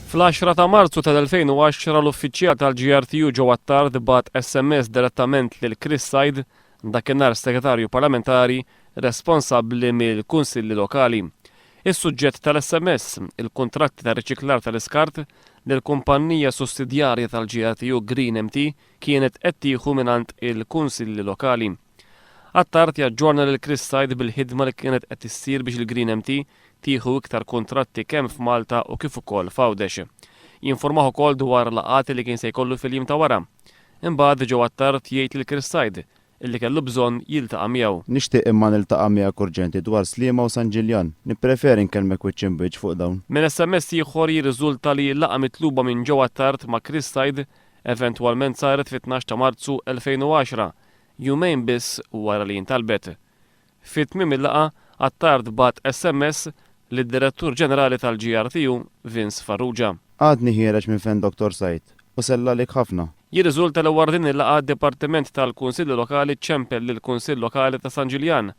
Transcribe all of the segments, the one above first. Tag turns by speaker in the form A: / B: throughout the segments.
A: Fl-10 ta' Marzu tal-2010 l-uffiċjal tal-GRTU Joe Attard bagħat SMS direttament lil Chris Said, dakinhar Segretarju Parlamentari responsabbli mill-Kunsilli Lokali. Is-suġġett tal-SMS, il-kuntratti ta' riċiklar tal-iskart li l-kumpannija sussidjarja tal-GRTU Green MT kienet qed tieħu mingħand il-Kunsilli Lokali. Attard jaġġorna lil Chris Said bil-ħidma li kienet qed issir biex il-Green MT tieħu iktar kuntratti kemm f'Malta u kif ukoll f'Għawdex. Jinformah ukoll dwar laqgħat li kien se jkollu fil-jiem ta' wara. Imbagħad Joe Attard jgħid lil Chris Said illi kellu bżonn jiltaqa' miegħu.
B: Nixtieq imma niltaqa' miegħek urġenti dwar Sliema u San Ġiljan. Nippreferi nkellmek wiċċ imb'wiċċ fuq dawn.
A: Minn SMS ieħor jirriżulta li l-laqgħa mitluba minn Joe Attard ma' Chris Said eventwalment saret fit-12 ta' Marzu 2010 jumejn biss wara li intalbet. Fi tmiem il-laqgħa, Attard bagħat SMS lid-Direttur Ġenerali tal-GRTU, Vince Farrugia.
B: Għadni ħiereġ minn fejn Dottor Said u sellalik ħafna.
A: Jirriżulta li wara din il-laqgħa d-Dipartiment tal-Kunsilli Lokali ċempel lill-Kunsill Lokali ta' San Ġiljan,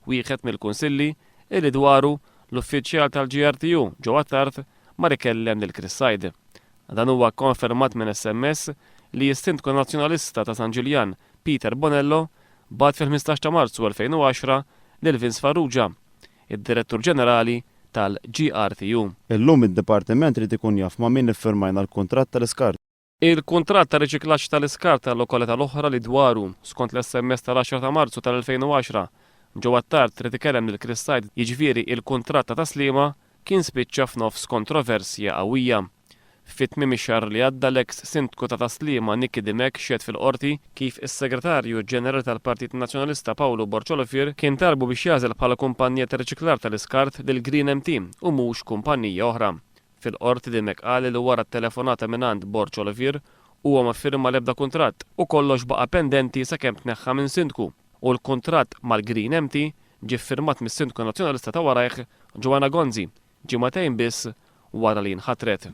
A: wieħed mill-kunsilli illi dwaru l-uffiċjal tal-GRTU, Joe Attard, mar ikellem lil Chris Said. Dan huwa kkonfermat minn SMS li s-Sindku Nazzjonalista ta' San Ġiljan, Peter Bonello, bagħat fil-15 ta' Marzu 2010 lil Vince Farrugia, id-Direttur Ġenerali tal-GRTU.
B: Illum id-Dipartiment irid ikun jaf ma' min iffirmajna l-kuntratt tal-iskart.
A: Il-kuntratt ta' riċiklaġġ tal-iskart tal-lokalità l-oħra li dwaru, skont l-SMS tal-10 ta' Marzu tal-2010, Joe Attard ried ikellem lil Chris Said, jiġifieri il-kuntratt ta' Tas-Sliema, kien spiċċa f'nofs kontroversja qawwija. Fi tmiem ix-xahar li għadda l-eks Sindku ta' Tas-Sliema Nicky Dimech xehed fil-Qorti kif is-Segretarju Ġenerali tal-Partit Nazzjonalista Pawlu Borg Olivier kien talbu biex jagħżel bħala kumpannija ta' riċiklar tal-iskart lil Green MT u mhux kumpannija oħra. Fil-Qorti Dimech qal li wara t-telefonata mingħand Borg Olivier huwa ma ffirma l-ebda kuntratt u kollox baqa' pendenti sakemm tneħħa minn Sindku u l-kuntratt mal-Green MT ġie ffirmat mis-Sindku Nazzjonalista ta' warajh Joanna Gonzi ġimagħtejn biss wara li nħatret.